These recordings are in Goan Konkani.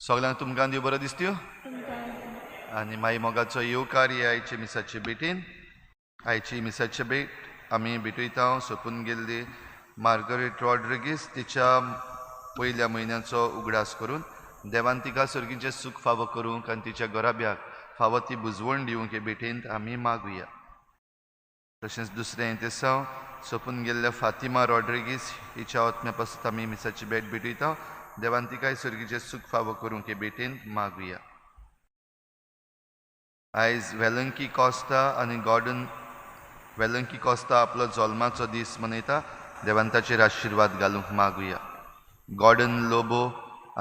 सगळ्यांक तुमकां देव बरो दिसत्यो आनी माई मोगाचो येवकार ही आयचे मिसाचे भेटीन. आयची मिसाचे भेट आमी भेटयता सोंपून गेल्ली मार्गरेट रॉड्रिगीस तिच्या पयल्या म्हयन्याचो उगडास करून देवान तिका सर्गीचें सूख फावो करूंक आनी तिच्या घराब्याक फावो ती बुजवण दिवंक हे भेटेंत आमी मागुया. तशेंच दुसरें तेसांव सोंपून गेल्ल्या फातिमा रॉड्रिगीस हिच्या आत्म्या पासत आमी मिसाची भेट भेटयता. देवान तिकाय सर्गीचें सूख फावो करूंक हे भेटेंत मागुया. आयज वेलंकी कॉस्ता आनी गॉर्डन वेलंकी कॉस्ता आपलो जल्माचो दीस मनयता. देवान ताचेर आशिर्वाद घालूंक मागुया. गॉर्डन लोबो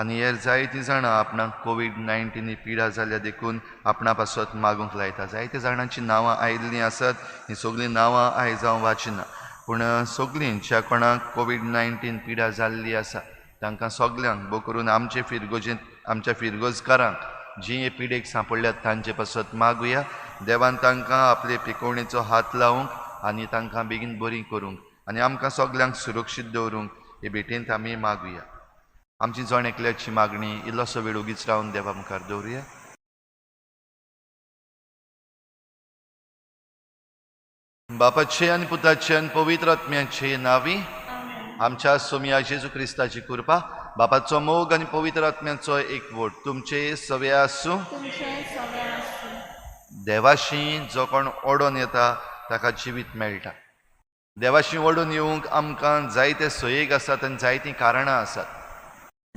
आनी हेर जायतीं जाणां आपणाक कोवीड-19 ही पिडा जाल्या देखून आपणा पासत मागूंक लायता. जायते जाणांची नांवां आयिल्लीं आसत, हीं सगळीं नांवां आयज हांव वाचिना, पूण सगळीं ज्या कोणाक कोवीड-19 पिडा जाल्ली आसा तांकां सगल्यांक भोव करून आमचे फिरगोजेंत आमच्या फिरगोजकारांक जीं हे पिडेक सांपडल्यात तांचे पासत मागुया. देवान तांकां आपले पिकोवणेचो हात लावंक आनी तांकां बेगीन बरीं करूंक आनी आमकां सगल्यांक सुरक्षीत दवरूंक हे भेटेंत आमी मागुया. आमची जण एकल्याची मागणी इल्लोसो वेळ ओगीच रावन देवा मुखार दवरुया. बापाचे आनी पुताचे आनी पवित्र आत्म्याचे नांवी आमच्या सोमया जेजू क्रिस्ताची कृपा, बापाचो मोग आनी पवित्र आत्म्याचो एकवट तुमचे सवे आसूं. देवाशी जो कोण ओडून येता ताका जिवीत मेळटा. देवाशी ओडून येवंक आमकां जायते सोयेक आसात आनी जायतीं कारणां आसात.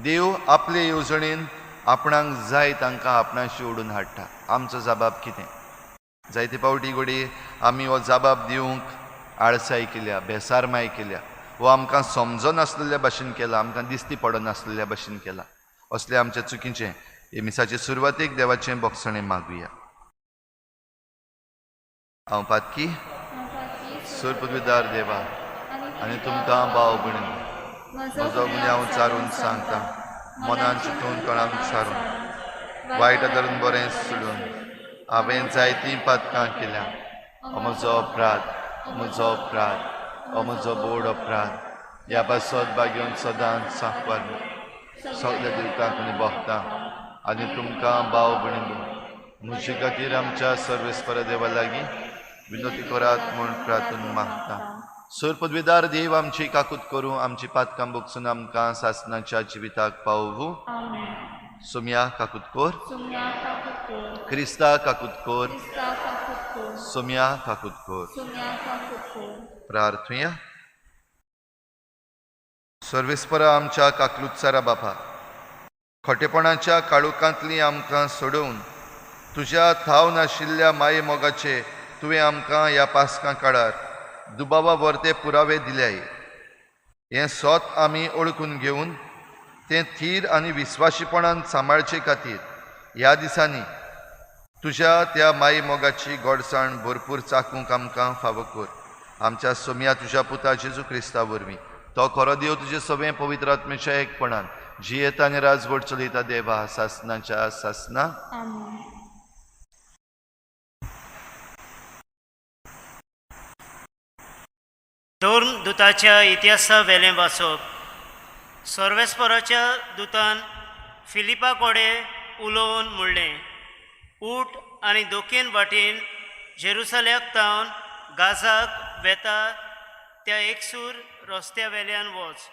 देव आपले येवजणेन आपणाक जाय तांकां आपणाशी ओडून हाडटा. आमचो जबाब कितें? जायते पावटी घडये आमी हो जबाब दिवंक आळसाय केल्या, बेसारमाय केल्या, वो आमकां समजनासलेल्या भाशेन केला, आमकां दिसती पडनासलेल्या भाशेन केला. असले आमच्या चुकीचें हे मिसाचे सुरवातेक देवाचें बोगसणें मागुया. हांव पातकी सुरपदवीदार देवा आनी तुमकां भाव भयणी म्हजो गुन्यांव चारून सांगता, मनान चिंतून तोंडान सारून वायट धरून बरें सोडून हांवें जायतीं पातकां केल्या. म्हजो अपराध, म्हजो अपराध, म्हजो बोड अपराध. ह्या पासत बागेवन सदांच सांकवार सगल्या देवतांक आनी भोगता आनी तुमकां भाव भयणी म्हजे खातीर आमच्या सर्वेस्पर देवा लागीं विनोती करात म्हूण प्रार्थना मागता. सर पदवीदार देव आमची काकूत करूं, आमची पातकां बोगसून आमकां सासनाच्या जिविताक पावोवं. सोम्या काकूत कोर, क्रिस्ता काकूत कोर, सोम्या काकूत कोर. प्रार्थुया. सर्वेस्परा आमच्या काकलुत्सारा बापा, खोटेपणाच्या काळोखांतली आमकां सोडोवन तुज्या थाव नाशिल्ल्या माये मोगाचे तुवें आमकां ह्या पासकां काळार दुबावा वरते पुरावे दिल्याय. हें सोत आमी ओळखून घेवन तें थीर आनी विस्वाशीपणान सांबाळचे खातीर ह्या दिसांनी तुज्या त्या माये मोगाची गोडसाण भरपूर चाकूंक आमकां फावो कर. आमच्या सोम्या तुज्या पुता जेजू क्रिस्ता वरवीं, तो खरो देव तुजे सगळें पवित्र आत्म्याच्या एकपणान जियेता आनी राजवट चलयता देवा सासनाच्या सासना. आमेन. दोन दुताच्या इतिहासा वेलें वाचप. सर्वेस्पराच्या दुतान फिलिपा कडेन उलोवन म्हणलें, उठ आनी दोकेन वाटेन जेरुसल्याक तावन गाजाक वेता त्या एकसूर रस्त्या वेल्यान वच.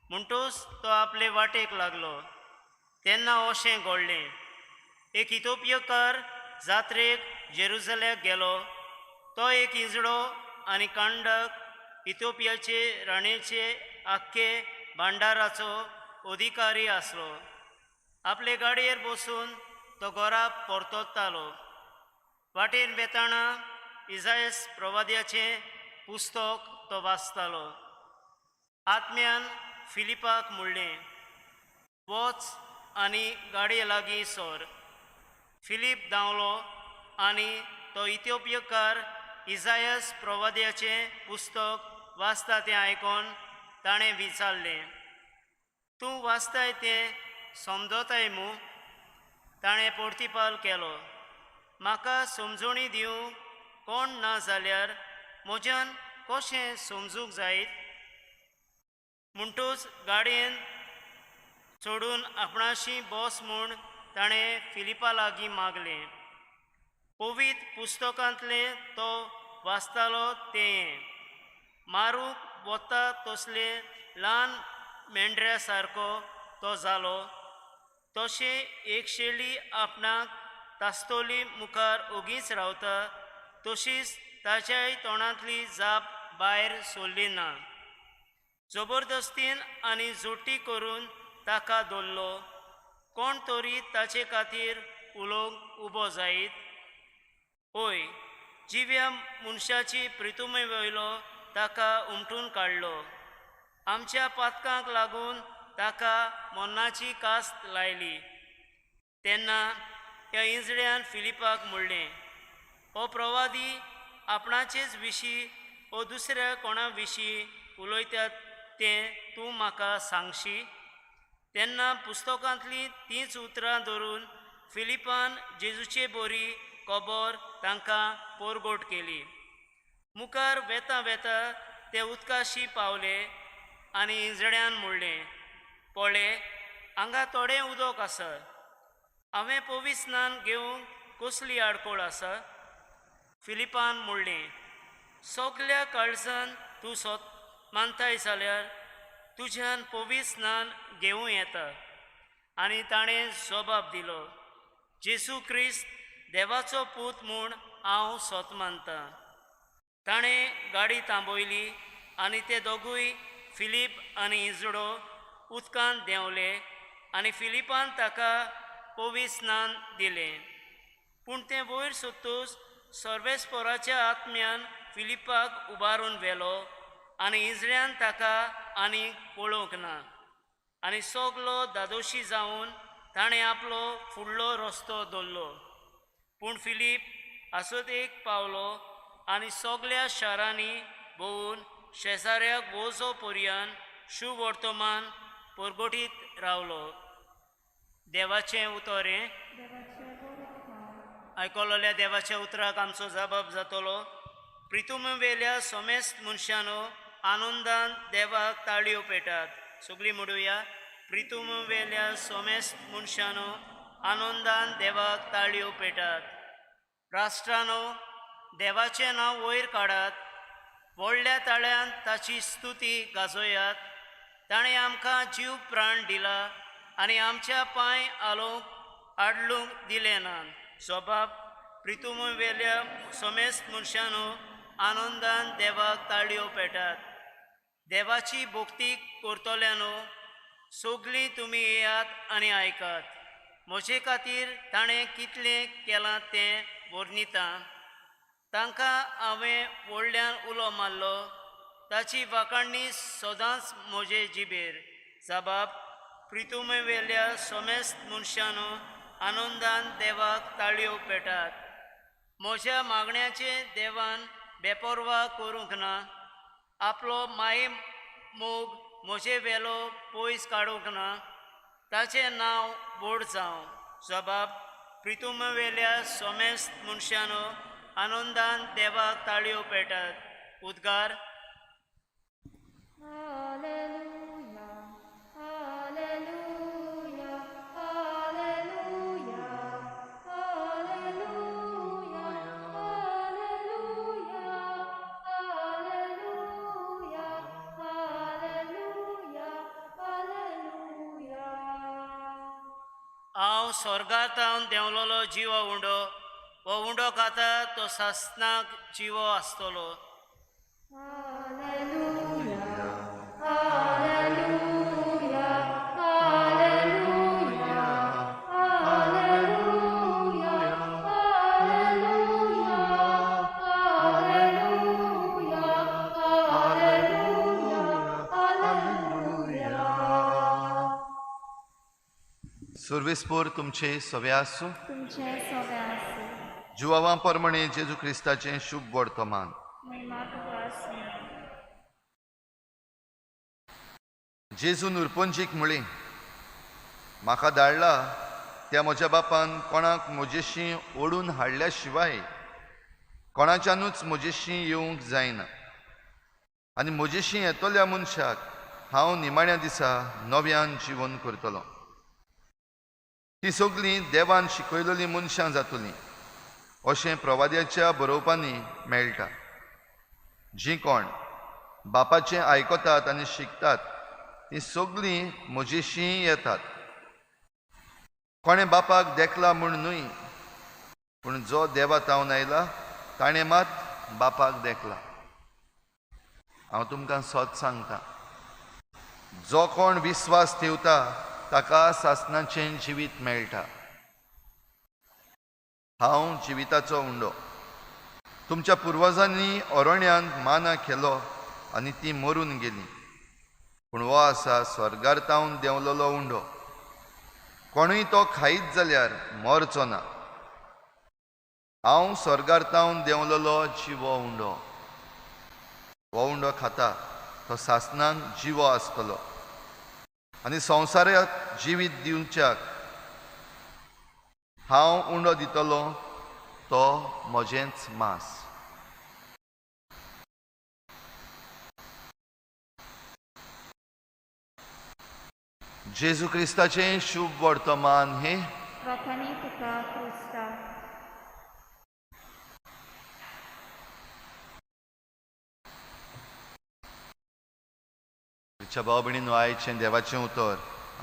म्हणटूच तो आपले वाटेक लागलो. तेन्ना अशें घडलें, एक इथोपियकार जात्रेक जेरुसल्याक गेलो. तो एक इजडो आनी कांडक इथोपियाचे राणेचे आख्खे भांडाराचो अधिकारी आसलो. आपले गाडयेर बसून तो घरा परततालो. वाटेर वेताना इजायस प्रवाद्याचें पुस्तक तो वाचतालो. आत्म्यान फिलिपाक म्हणलें, वच आनी गाडये लागीं सर. फिलीप धांवलो आनी तो इथियोपियकार इजायस प्रवाद्याचें पुस्तक वाचता तें आयकून ताणें विचारलें, तूं वाचताय तें समजताय मू? ताणें पोर्तिपाल केलो, म्हाका समजणी दिवंक कोण ना जाल्यार म्हज्यान कशें समजूंक जायत? म्हणटूच गाडयेन चडून आपणाशी बस म्हूण ताणें फिलिपा लागीं मागलें. पवित्र पुस्तकांतलें तो वाचतालो तें मारूंक वता तसले ल्हान मेंढऱ्या सारको तो जालो. तशें एक शेळी आपणाक तास्तोली मुखार ओगीच रावता तशीच ताच्याय तोंडांतली जाप भायर सरली ना. जबरदस्तीन आनी जोटी करून ताका दवरलो. कोण तरी ताचे खातीर उलोवंक उबो जायत? हय, जिव्या मनशाची प्रितुमे वयलो ताका उमटून काडलो. आमच्या पातकांक लागून ताका मरणाची कास्त लायली. तेन्ना ह्या इंजड्यान फिलिपाक म्हणलें, हो प्रवादी आपणाचेच विशीं वो दुसऱ्या कोणा विशीं उलयतात तें तूं म्हाका सांगशी? तेन्ना पुस्तकांतलीं तींच उतरां धरून फिलिपान जेजूचे बरी खबर तांकां पोरगोट केली. मुखार वेता वेता ते उदकाशी पावले आनी इंजड्यान म्हणलें, पळय हांगा थोडें उदक आसा, हांवें पवित्र स्नान घेवंक कसली आडखळ आसा? फिलिपान म्हणलें, सगल्या काळजान तूं सोत मानताय जाल्यार तुज्यान पवित्र स्नान घेवं येता. आनी ताणें जबाब दिलो, जेजू क्रिस्त देवाचो पूत म्हूण हांव सोत मानतां. ताणें गाडी थांबयली आनी ते दोगूय फिलीप आनी इजडो उदकांत देंवले आनी फिलिपान ताका पवित्र स्नान दिलें. पूण तें वयर सोदतूच सर्वेस्पराच्या आत्म्यान फिलिपाक उबारून व्हेलो आनी इजड्यान ताका आनी पळोवंक ना. आनी सगलो दादोशी जावन ताणें आपलो फुडलो रस्तो दवरलो. पूण फिलीप आसोतेक पावलो आनी सगल्या शारांनी भोंवून शेजाऱ्याक वोजो पर्यान शुवर्तमान परगटीत रावलो. देवाचें उतर हें. आयकलोल्या देवाच्या उतराक आमचो जबाब जातलो. प्रितुमेवेल्या समेस्त मनशानो आनंदान देवाक ताळयो पेटात. सगळीं म्हणुया, प्रितुमेवेल्या समेस्त मनशानो आनंदान देवाक ताळयो पेटात. राष्ट्रानो देवाचें नांव वयर काडात, व्हडल्या ताळ्यान ताची स्तुती गाजोयात. ताणें आमकां जीव प्राण दिला आनी आमच्या पांय आलोवंक आडलूंक दिलें ना. जबाब, प्रितुमेवेल्या समेस्त मनशानो आनंदान देवाक ताळयो पेटात. देवाची भक्ती करतल्यानो सगळीं तुमी येयात आनी आयकात. म्हजे खातीर ताणें कितलें केलां तें वर्णिता. तांकां हांवें व्हडल्यान उलो मारलो, ताची वाखाणणी सदांच म्हजे जिबेर. जबाब, प्रितुमेवेल्या समेस्त मनशानो आनंदान देवाक ताळयो पेटात. म्हज्या मागण्याचें देवान बेपर्वा करूंक ना, आपलो माये मोग म्हजे वेलो पयस काडूंक ना. ताचें नांव व्हड जावं. जबाब प्रितुमवेल्या सोमेस्त मनशानो आनंदान देवाक ताळयो पेटात. उद्गार. Alleluia, Alleluia, Alleluia, Alleluia, Alleluia, Alleluia, Alleluia, Alleluia. हांव स्वर्गांतावन देंवलोलो जिवो उंडो, हो उंडो खाता तो सासनाक जिवो आसतलो. Alleluia, Alleluia, Alleluia, Alleluia, Alleluia, Alleluia, Alleluia, Alleluia. सुर्वेस्पोर तुमचे सवे आसूं. तुमचे सवे आसूं. जुवावां परमणे जेजू क्रिस्ताचें शुभ वर्तमान. महिमा तुका आसूं. जेजून उरपंजीक म्हळें, म्हाका धाडला त्या म्हज्या बापान कोणाक म्हजेशी ओडून हाडल्या शिवाय कोणाच्यानूच म्हजेशी येवंक जायना, आनी म्हजेशी येतल्या मनशाक हांव निमाण्या दिसा नव्यान जिवन करतलो. ती सगळीं देवान शिकयलेलीं मनशां जातलीं अशें प्रवाद्याच्या बरोवपांनी मेळटा. जीं कोण बापाचें आयकतात आनी शिकतात तीं सगळीं म्हजेशी येतात. कोणें बापाक देखला म्हूण न्हय, पूण जो देवा तावन आयला ताणें मात बापाक देखला. हांव तुमकां सत सांगता, जो कोण विस्वास ठेवता ताका सासणाचें जिवीत मेळटा. हांव जिविताचो उंडो. तुमच्या पुर्वजांनी अरण्यांत माना केलो आनी ती मरून गेली, पूण हो आसा स्वर्गार तावन देंवलेलो उंडो. कोणूय तो खायत जाल्यार मरचो ना. हांव स्वर्गार तावन देंवलेलो जिवो उंडो. हो उंडो खाता तो सासणाक जिवो आसतलो आनी संवसाराक जिवीत दिवच्याक हांव उंडो दितलो तो म्हजेंच मांस. जेजू क्रिस्ताचें शुभ वर्तमान हें. वाखाणी तुका क्रिस्ता. भाव भयणीनो, आयचें देवाचें उतर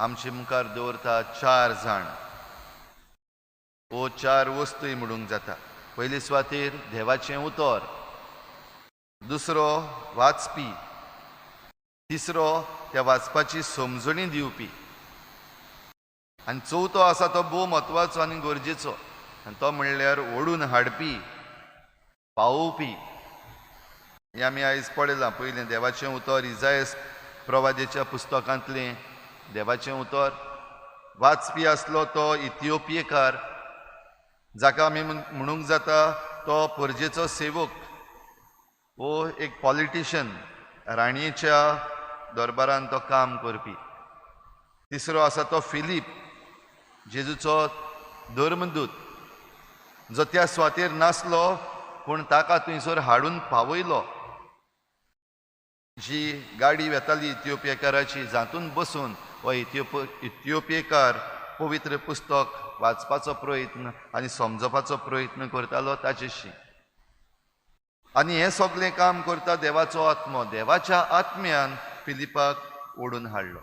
आमचे मुखार दवरता चार जाण वो चार वस्तूय म्हणूंक जाता. पयले सुवातेर देवाचें उतर, दुसरो वाचपी, तिसरो त्या वाचपाची समजणी दिवपी, आनी चवथो आसा तो भोव म्हत्वाचो आनी गरजेचो, आनी तो म्हणल्यार ओडून हाडपी, पावोवपी. हें आमी आयज पळयलां. पयलें देवाचें उतर इजायस प्रवादेच्या पुस्तकांतलें देवाचें उतर. वाचपी आसलो तो इथिओपियेकार, जाका आमी म्हणूंक जाता तो परजेचो सेवक, वो एक पॉलिटिशन, राणयेच्या दरबारान तो काम करपी. तिसरो आसा तो फिलीप, जेजूचो धर्मदूत, जो त्या सुवातेर नासलो पूण ताका थंयसर हाडून पावयलो. जी गाडी वेताली इथिओपियेकाराची, जातून बसून हो इथिओपियेकार पवित्र पुस्तक वाचपाचो प्रयत्न आनी समजपाचो प्रयत्न करतालो ताचेशी. आनी हें सगळें काम करता देवाचो आत्मो. देवाच्या आत्म्यान फिलिपाक ओडून हाडलो.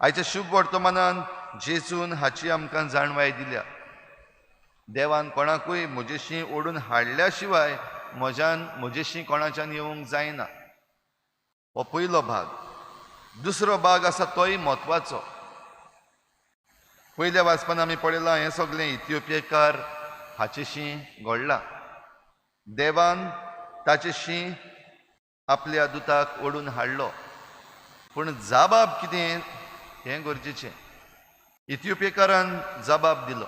आयच्या शुभ वर्तमानान जेजून हाची आमकां जाणवाय दिल्या. देवान कोणाकूय म्हजेशी ओडून हाडल्या शिवाय म्हज्यान म्हजेशी कोणाच्यान येवंक जायना. हो पयलो भाग. दुसरो भाग आसा तोय म्हत्वाचो. पयल्या वाचपान आमी पळयलां हें सगळें इथिओपियेकार हाचेशी घडलां. देवान ताचेशी आपल्या दुताक ओडून हाडलो, पूण जाबाब कितें हें गरजेचें. इथिओपियेकारान जबाब दिलो.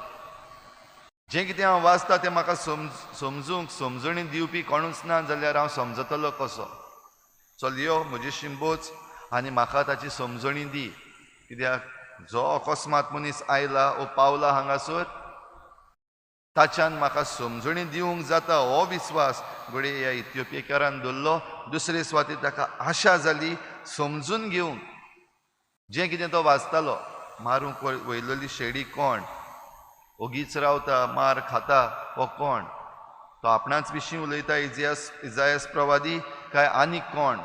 जें कितें हांव वाचता तें म्हाका समजूंक समजणी दिवपी कोणूच ना जाल्यार हांव समजतलो कसो? चल यो म्हजे शिंबोच आनी म्हाका ताची समजणी दी, कित्याक जो अकस्मात मनीस आयला ओ पावला हांगासर ताच्यान म्हाका समजणी दिवंक जाता हो विस्वास घडये ह्या इथिओपियेकारान दवरलो. दुसरे सुवातेर ताका आशा जाली समजून घेवंक जें कितें तो वाचतालो, मारूंक वयलोली शेडी कोण, ओगीच रावता मार खाता हो कोण, तो आपणाच विशीं उलयता इजायस प्रवादी काय आनीक कोण.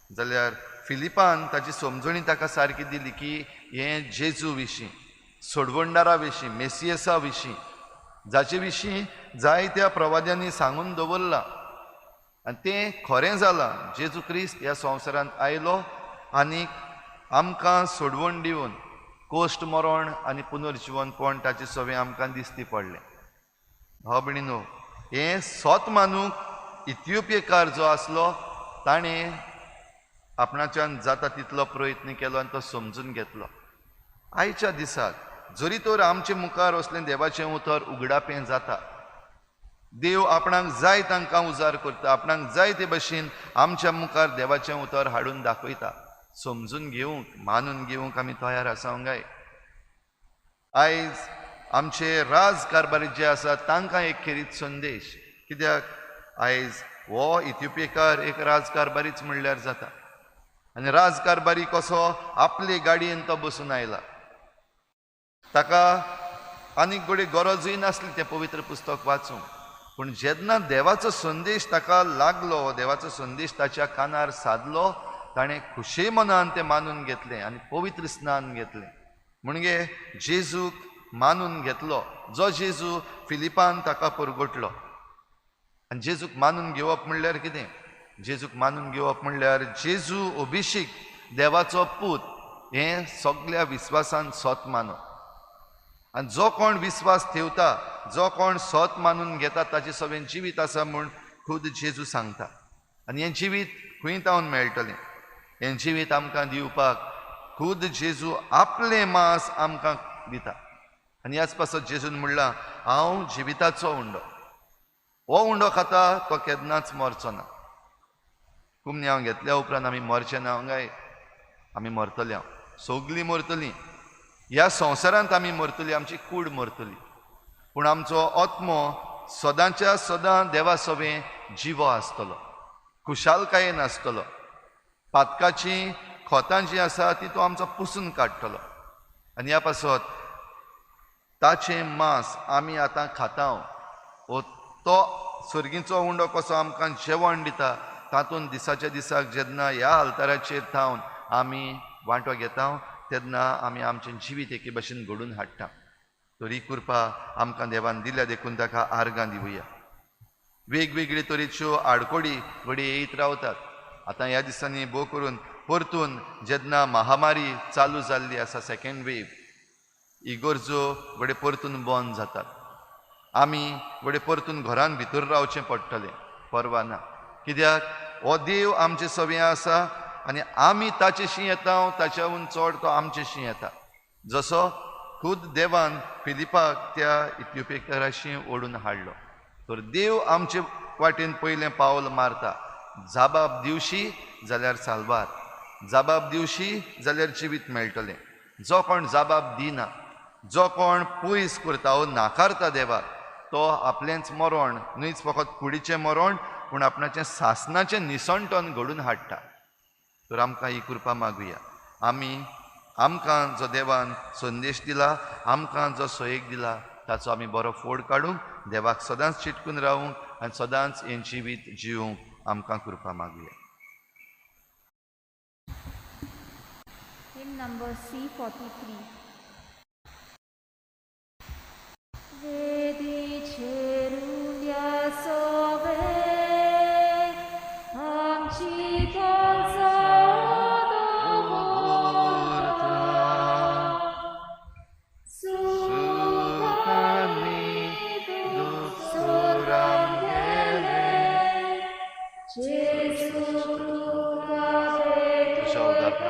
जाल्यार फिलिपान ताची समजणी ताका सारकी दिली की हें जेजू विशीं, सोडवणदारा विशीं, मेसियसा विशीं, जाचे विशीं जायत्या प्रवाद्यांनी सांगून दवरलां आनी तें खरें जालां. जेजू क्रिस्त ह्या संवसारांत आयलो आनी आमकां सोडवण दिवन कोश्ट मरण आनी पुनर्जिवनपण ताचे सवें आमकां दिसती पडलें. भाव भयणीनो, हें सोत मानूंक इथिओपियेकार जो आसलो ताणें आपणाच्यान जाता तितलो प्रयत्न केलो आनी तो समजून घेतलो. आयच्या दिसाक जरी तर आमचे मुखार असलें देवाचें उतर उगडापें जाता, देव आपणाक जाय तांकां उजार करता, आपणाक जाय ते भशेन आमच्या मुखार देवाचें उतर हाडून दाखयता. समजून घेवंक, मानून घेवंक आमी तयार आसा काय? आयज आमचे राज कारभारी जे आसा तांकां एक खेरीत संदेश, कित्याक आयज हो इथिओपियेकार एक राजकारभारीच म्हणल्यार जाता. आनी राजकारभारी कसो आपले गाडयेन तो बसून आयला, ताका आनीक घडये गरजूय नासली तें पवित्र पुस्तक वाचूंक. पूण जेन्ना देवाचो संदेश ताका लागलो, देवाचो संदेश ताच्या कानार सादलो, ताणें खुशे मनान तें मानून घेतलें आनी पवित्र स्नान घेतलें. म्हणजे जेजूक मानून घेतलो, जो जेजू फिलिपान ताका परगटलो. आनी जेजूक मानून घेवप म्हणल्यार कितें? जेजूक मानून घेवप म्हणल्यार जेजू अभिषेक देवाचो पूत हें सगल्या विस्वासान सत मानप. आनी जो कोण विस्वास ठेवता, जो कोण सत मानून घेता ताचें सगळें जिवीत आसा म्हूण खुद जेजू सांगता. आनी हें जिवीत खंय तावन मेळटलें? हें जिवीत आमकां दिवपाक खुद जेजू आपलें मांस आमकां दिता. आनी ह्याच पासत जेजून म्हणलां, हांव जिविताचो उंडो, हो उंडो खाता तो केन्नाच मरचो ना. कुमन्यांव घेतल्या उपरांत आमी मरचे ना काय? आमी मरतले, सगळीं मरतलीं, ह्या संवसारांत आमी मरतली, आमची कूड मरतली, पूण आमचो आत्मो सदांच्या सदां देवा सवें जिवो आसतलो, खुशालकायेन आसतलो. पातकाची खोतां जीं आसा ती तो आमचो पुसून काडटलो. आनी ह्या पासत ताचें मांस आमी आतां खाता, हो तो सर्गीचो उंडो कसो आमकां जेवण दिता, तातूंत दिसाच्या दिसाक जेन्ना ह्या आल्ताराचेर थावन आमी वांटो घेता तेन्ना आमी आमचें जिवीत एके भशेन घडून हाडटा. तर ही कृपा आमकां देवान दिल्या देखून ताका आर्गां दिवया. वेगवेगळे तरेच्यो आडकोडी घडये येयत रावतात. आतां ह्या दिसांनी भोव करून परतून जेन्ना महामारी चालू जाल्ली आसा, सेकेंड वेव, इगर्जो घडये परतून बंद जातात, आमी घडये परतून घरान भितर रावचें पडटलें. परवा ना, कित्याक हो देव आमचे सवें आसा आनी आमी ताचेशी येता, ताच्याहून चड तो आमचेशी येता. जसो खुद देवान फिलिपाक त्या इथिओपियेकाराशी ओडून हाडलो, तर देव आमचे वाटेन पयलें पावल मारता. जाबाब दिवशी जाल्यार साल्वार, जाबाब दिवशी जाल्यार जिवीत मेळटलें. जो कोण जाबाब दिना, जो कोण पयस करता वो नाकारता देवाक, तो आपलेंच मरण न्हयच फकत कुडीचें मरण पूण आपणाचें सासनाचें निसणटन घडून हाडटा. तर आमकां ही कृपा मागुया. आमी आमकां जो देवान संदेश दिला, आमकां जो सोयेक दिला, ताचो आमी बरो फोड काडूंक, देवाक सदांच चिटकून रावूंक आनी सदांच हें जिवीत जिवूंक आमकां कृपा मागुया. Hymn number C43. वेदीचेर उंड्या सोवे आमची काळजां दवरता, सुखांनी दुख्ख आमगेलें, जेजू तुका भेटोवया.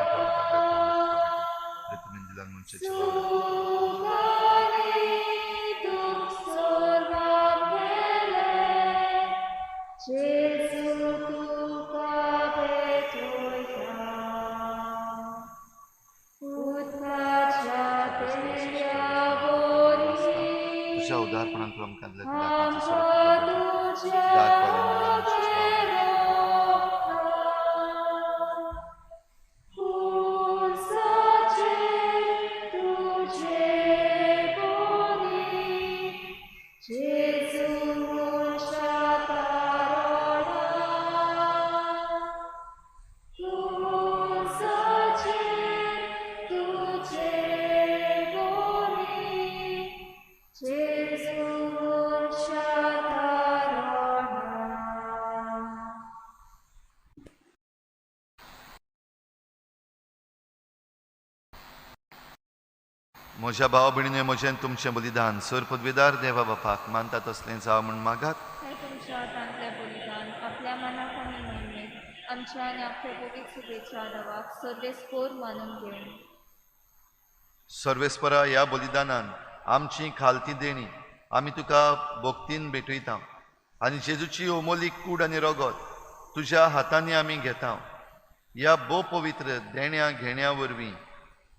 उदारपणान तूं आमकां दिल्या त्या दाकांचो सोरोप दाखवाले. म्हज्या भाव भयणीने म्हजें तुमचें बलिदान सर पदवीदार देवा बापाक मानता तसलें जावं म्हूण मागात. तुमच्या हातांतलें बलिदान आपल्या मनाक आनी मोहिमेक आमच्या आनी आपल्या पवित्र सुबेच्या देवाक सर्वेस्पोर मानून घेवन. सर्वेस्परा ह्या बलिदानान आमची खालती देणी आमी तुका भक्तीन भेटयता आनी जेजूची अमोलीक कूड आनी रगत तुज्या हातांनी आमी घेता. ह्या भोव पवित्र देण्या घेण्या वरवीं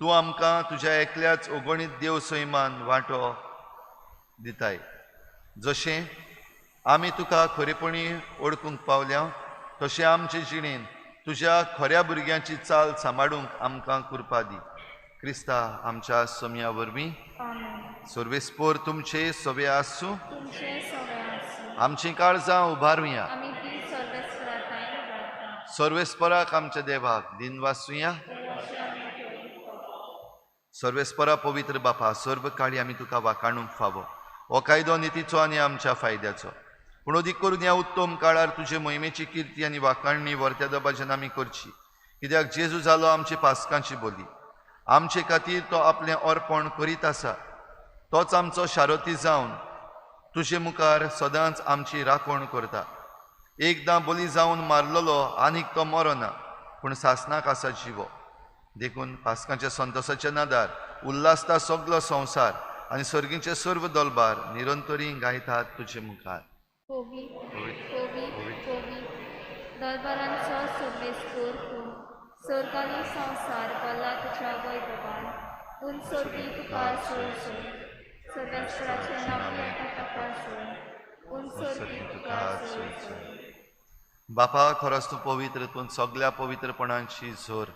तूं आमकां तुज्या एकल्याच अगणीत देव सैमान वांटो दिताय. जशें आमी तुका खरेपणी ओळखूंक पावल्या तशें आमचे जिणेन तुज्या खऱ्या भुरग्यांची चाल सांबाळूंक आमकां कृपा दी. क्रिस्ता आमच्या सम्या वरवीं. सर्वेस्पोर तुमचे सवे आसूं. आमचीं काळजां उबारुया. सर्वेस्पराक आमच्या देवाक दिनवासुया. सर्वेस्परा पवित्र बापा, सर्व काळी आमी तुका वाकाणूंक फावो हो कायदो नितीचो आनी आमच्या फायद्याचो. पूण अदीक करून ह्या उत्तम काळार तुजे मोहिमेची किर्ती आनी वाकाणणी वर्त्या दबाज्यान आमी करची, कित्याक जेजू जालो आमची पासकांची बोली. आमचे खातीर तो आपलें अर्पण करीत आसा. तोच आमचो शारोती जावन तुजे मुखार सदांच आमची राखण करता. एकदां बोली जावन मारलेलो आनीक तो मरना, पूण सासणाक आसा जिवो. देखून पासकांच्या संतोसाच्या नादार उल्हासता सगलो संवसार आनी सर्गीचे सर्व दलबार निरंतरी गायतात तुजे मुखार. दलबारांचो सर्वेस्पोर तूं, सर्गानी संवसार भरला तुज्या वैभवान. उन सर्गी तुका सोय, सर्वेस्पराचें नांव घेता तुका सोय, उन सर्गी तुका सोय. बापा, खरोच तूं पवित्र, तूं सगल्या पवित्रपणांची जोर.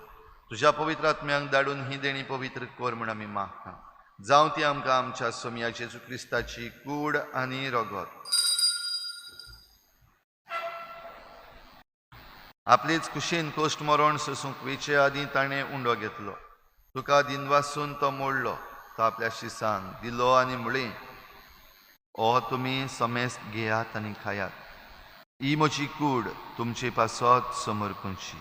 तुज्या पवित्र आत्म्यांक धाडून ही देणी पवित्र कर म्हूण आमी मागता. जावं ती आमकां आमच्या सोमया जेजू क्रिस्ताची कूड आनी रगत. आपलेच कुशीन कोश्ट मरण सोसूंक वेचे आदीं ताणें उंडो घेतलो. तुका दिनवासून तो मोडलो. तो आपल्या शिसांक दिलो आनी म्हळें, ओ तुमी समेस्त घेयात आनी खायात. ही म्हजी कूड तुमचे पासत समर्पणची.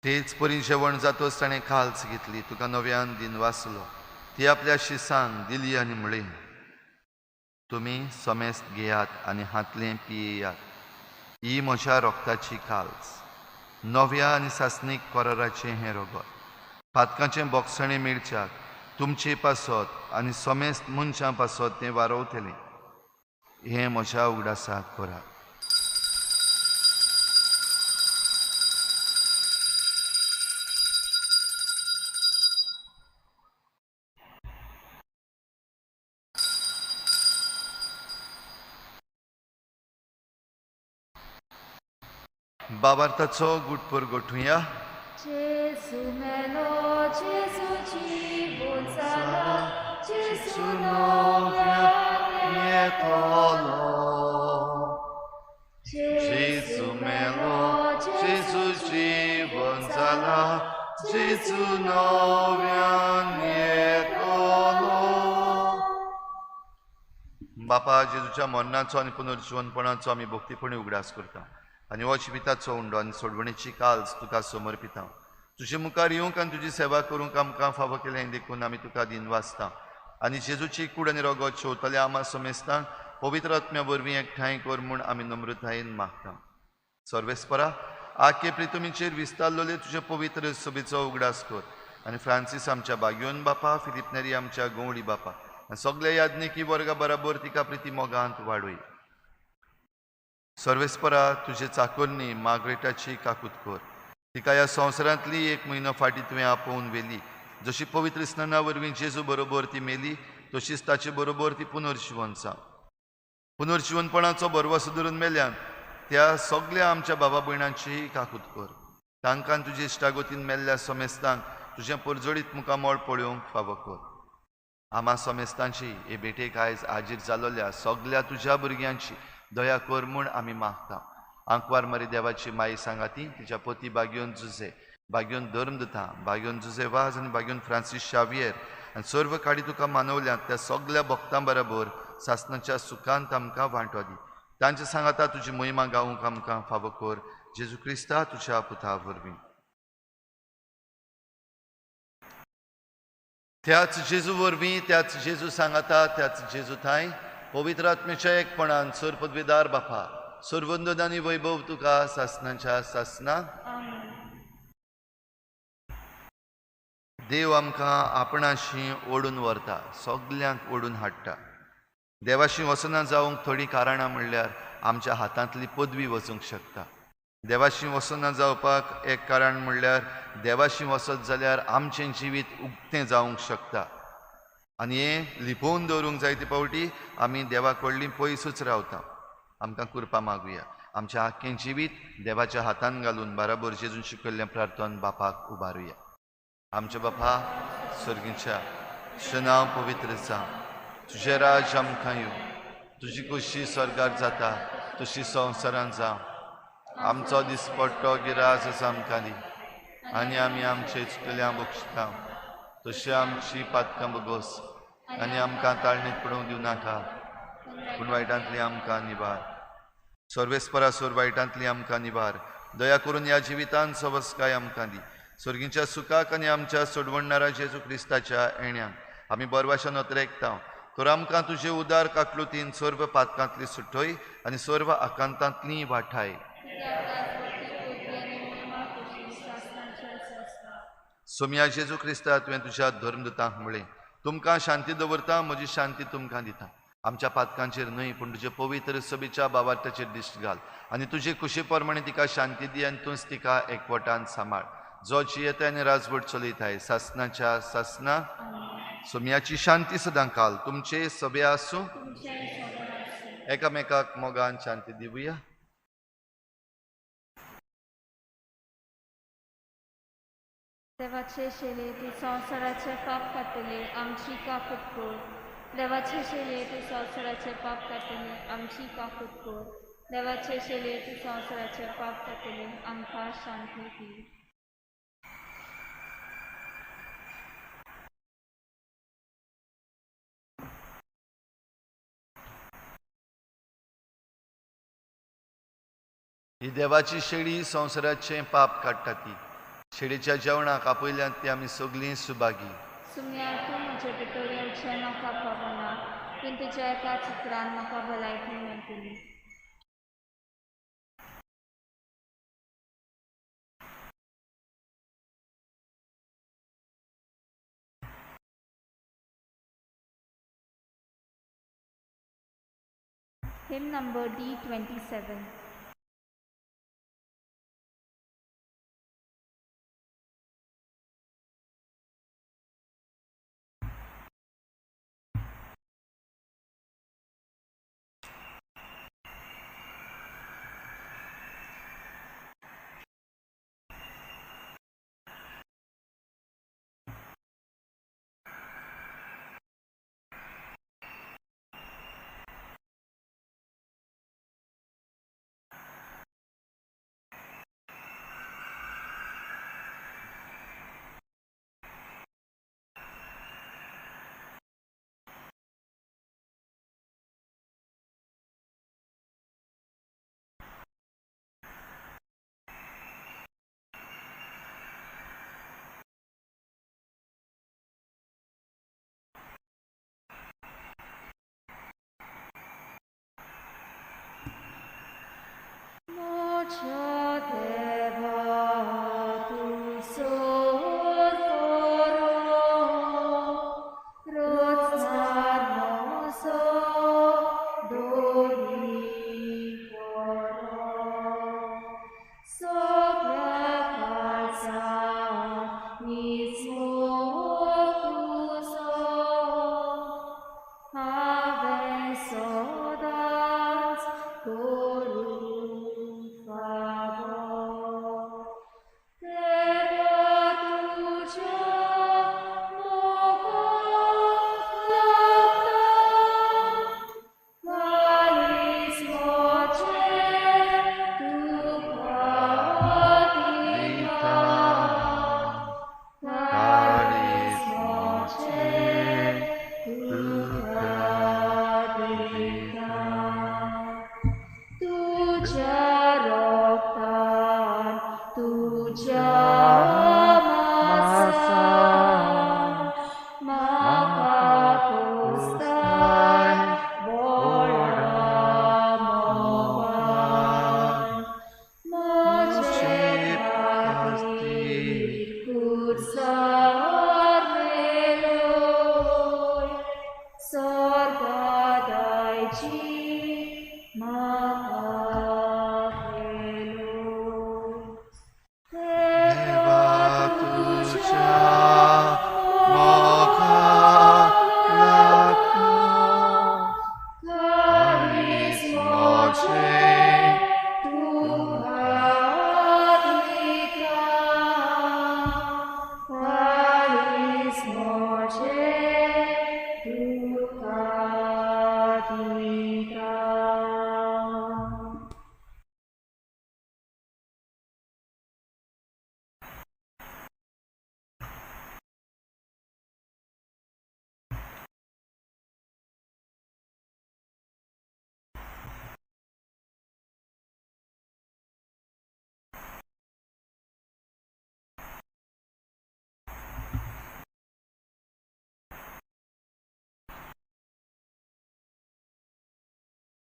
तेच परी जेवण जातोच ताणें खाल्स घेतली, तुका नव्यान दिनवासलो. ती आपल्या शिसांक दिली आनी म्हळें, तुमी समेस्त घेयात आनी हातलें पियेयात. ही म्हज्या रोगताची खाल्स, नव्या आनी सासणीक कराराचें हें रगत. पातकांचें बोगसणें मेळच्याक तुमचे पासत आनी समेस्त मनशां पासत तें वारवतलें. हें म्हज्या उगडासाक करात. बाबार्थाचो गुटपूर गोठुया. जेजू मेलो, जेजू जिवोन जाला, जेजू नव्यान येतलो. जेजू मेलो, जेजू जिवोन जाला, जेजू नव्यान येतलो. बापा, जेजूच्या मरणाचो आनी पुनर्जिवनपणाचो आमी भक्तीपणी उगडास करता आनी हो जिविताचो उंडो आनी सोडवणेची काल्स तुका समर्पिता. तुजे मुखार येवंक आनी तुजी सेवा करूंक आमकां फावो केलें देखून आमी तुका दिनवासता. आनी जेजूची कूड आनी रगत शेवतल्या आमा समेस्तांक पवित्र आत्म्या वरवीं एकठांय कर म्हूण आमी नम्रतायेन मागता. सर्वेस्परा, आखे प्रितुमीचेर विस्तारलेले तुजे पवित्र सभेचो उगडास कर आनी फ्रांसीस आमच्या बाग्योन बापा, फिलीप नेरी आमच्या गवळी बापा आनी सगल्या याज्ञिकी वर्गा बराबर तिका प्रिती मोगांत वाडय. सर्वेस्परा तुजे चाकोरनी मार्गरेटाची काकूत कर. तिका ह्या संवसारांतली एक म्हयनो फाटीं तुवें आपोवन व्हेली. जशी पवित्र स्नाना वरवीं जेजू बरोबर ती मेली तशीच ताचे बरोबर ती पुनर्जिवन जावं. पुनर्जिवनपणाचो भरवसो धरून मेल्यान त्या सगल्या आमच्या बाबा भयणांचीय काकूत कर. तांकां तुजे इश्टागतीन मेल्ल्या समेस्तांक तुजें परजळीत मुखामळ पळोवंक फावो कर. आमा समेस्तांची हे भेटेक आयज हाजीर जालोल्या सगल्या तुज्या भुरग्यांची दया कर म्हूण आमी मागता. आंकवार मरी देवाची माई सांगाती तिच्या पती बाग्योन जुजे, बाग्योन धर्म दिता, बाग्योन जुजे वाज आनी बाग्योन फ्रांसीस शावियर आनी सर्व काडी तुका मानवल्यात त्या सगल्या भक्तां बरोबर सासणाच्या सुखांत आमकां वांटो दी. तांचे सांगाता तुजी महिमा गावूंक आमकां फावो कर. जेजू क्रिस्ता तुज्या पुता वरवीं. त्याच जेजू वरवीं, त्याच जेजू सांगाता, त्याच जेजू थांय पवित्र आत्म्याच्या एकपणान सर पदवीदार बापा सर्वंदन आनी वैभव तुका सासणाच्या सासना. देव आमकां आपणाशी ओडून व्हरता, सगल्यांक ओडून हाडटा. देवाशी वसना जावंक थोडीं कारणां म्हणल्यार आमच्या हातांतली पदवी वचूंक शकता. देवाशी वसना जावपाक एक कारण म्हणल्यार देवाशी वचत जाल्यार आमचें जिवीत उक्तें जावंक शकता आनी हें लिपोवन दवरूंक जायते फावटी आमी देवा कडलीं पयसूच रावता. आमकां कृपा मागुया. आमचें आख्खें जिवीत देवाच्या हातान घालून बराबर जेजून शिकयल्लें प्रार्थन बापाक उबारुया. आमच्या बापा सर्गीच्या, तुजें नांव पवित्र जावं, तुजें राज्य आमकां येवं, तुजी खोशी स्वर्गार जाता तशी संवसारांत जावं. आमचो दिसपट्टो गिरास आमकां दी आनी आमी आमचे चुकल्या बक्षिता तशी आमची पातकां बगोस आनी आमकां ताळणीत पडोवंक दिवं नाका, पूण वायटांतली आमकां निवार. सर्वेस्परा सोर वायटांतली आमकां निवार. दया करून ह्या जिवितान सवस्काय आमकां दी. सर्गीच्या सुखाक आनी आमच्या सोडवणणारा जेजू क्रिस्ताच्या येण्याक आमी बरवाशा नोतरेकता. तर आमकां तुजे उदार काकलुतीन सर्व पातकांतली सुटय आनी सर्व आकांतांतली वाठाय. सोम्या जेजू क्रिस्ता, तुवें तुज्या धर्मदूतांक म्हळें, तुमकां शांती दवरता, म्हजी शांती तुमकां दिता. आमच्या पातकांचेर न्हय पूण तुजे पवित्र सभेच्या बाबार्थाचेर दिश्ट घाल आनी तुजे कुशी प्रमाणे तिका शांती दी आनी तूंच तिका एकवटान सांबाळ, जो जियेता आनी राजवट चलयताय सासनाच्या सासना. सोम्याची शांती सदां काल तुमचे सभे आसूं. एकामेकाक मोगान शांती दिवया. देवाचे शेले तूं संवसाराचे पाप काडटले, आमची काकूत कर. देवाचे शेले तूं संवसाराचे पाप काडटले, आमची काकूत कर. देवाचे शेले तूं संवसाराचे पाप काडटले, आमकां शांती दी. ही देवाची शेळी संवसाराचें पाप काडटा. ती शेळीच्या जेवणाक आपयल्यात ती आमी सगळीं सुभागी. सुम्या तूं म्हजे भितर येवचें म्हाका पावना, पूण तुज्या एका चित्रान म्हाका भलायकी मेळटली. Hymn number D27. Mucho te va tu solo. म्हजें तुका दिता.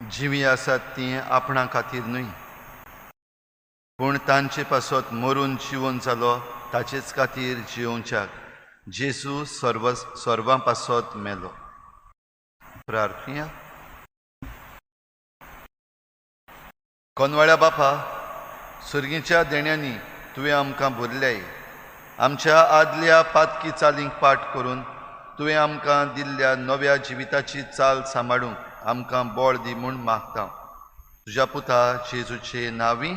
जिवी आसात ती आपणा खातीर न्हय, पूण तांचे पासत मरून जिवन जालो ताचेच खातीर जियोवच्याक जेजू सर्व सर्वां पासत मेलो. प्रार्थना. कोनवाळ्या बापा, सुर्गीच्या देण्यांनी तुवें आमकां भरल्याय. आमच्या आदल्या पातकी चालींक पाठ करून तुवें आमकां दिल्ल्या नव्या जिविताची चाल सांबाळूंक आमकां बळ दी म्हूण मागता तुज्या पुता जेजूचे नांवी.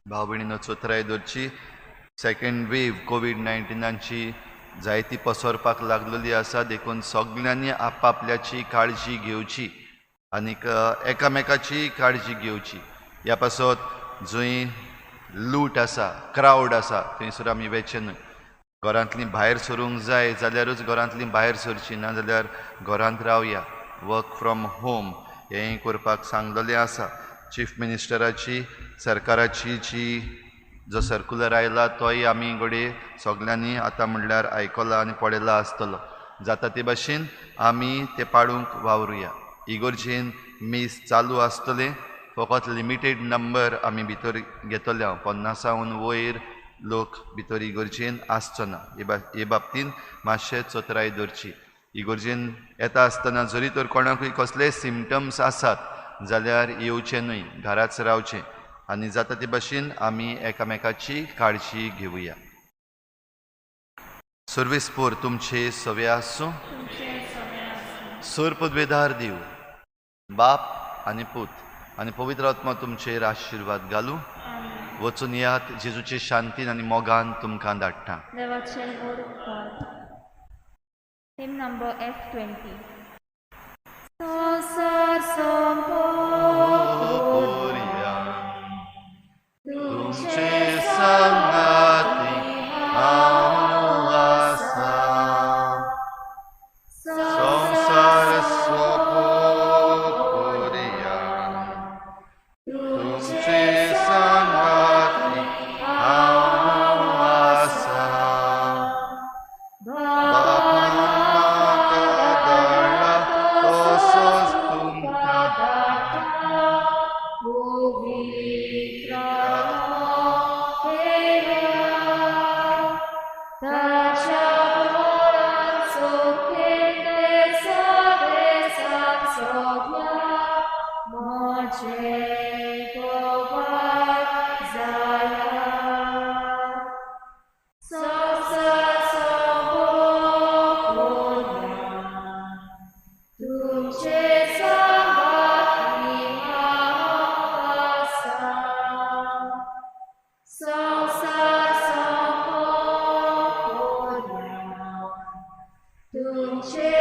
भाव भयणीनो, चोत्राय दवरची. सेकेंड वेव कोवीड 19 जायती पसरपाक लागलेली आसा, देखून सगल्यांनी आपापल्याची काळजी घेवची आनीक एकामेकाची काळजी घेवची. ह्या पासत जंय लूट आसा, क्रावड आसा, थंयसर आमी वचचें न्हय. घरांतलीं भायर सरूंक जाय जाल्यारूच घरांतलीं भायर सरचीं, ना जाल्यार घरांत रावया. वर्क फ्रॉम होम हें करपाक सांगलेलें आसा. चीफ मिनिस्टराची सरकाराची जी जो सर्कुलर आयला तोय आमी घडये सगल्यांनी आतां म्हणल्यार आयकला आनी पळयला आसतलो. जाता ते भाशेन आमी ते पाळूंक वावरुया. इगोर्जेन मीस चालू आसतलें, फकत लिमिटेड नंबर आमी भितर घेतले. हांव 50 वयर लोक भितर इगोर्जेन आसचो ना. हे बाबतीन मातशें चतराय दवरची. इगोर्जेन येता आसतना जरी तर कोणाकूय कसलेय सिमटम्स आसात जाल्यार येवचें न्हय, घराच रावचें आनी जाता ते भाशेन आमी एकामेकाची काळजी घेवया. सर्वेस्पोर तुमचे सवे आसूं. सर पदवेदार देव बाप आनी पूत आनी पवित्र आत्मा तुमचेर आशिर्वाद घालूं. वचून यात जेजूचे शांतीन आनी मोगान तुमकां धाडटा. Hymn number F20. संवसार सोंपोवया तुमचे सांगाती हांव आसा, संवसार सोंपोवया तुमचे सांगाती हांव आसा. बापान म्हाका धाडला तसोच तुमकां पवित्र ताच्या बळाचो देसा देसाक सगळ्या म्हजें गोवार जाया. संवसार सोंपोवया तुमचे सांगाती हांव आसा. संवसार सोंपोवया तुमचे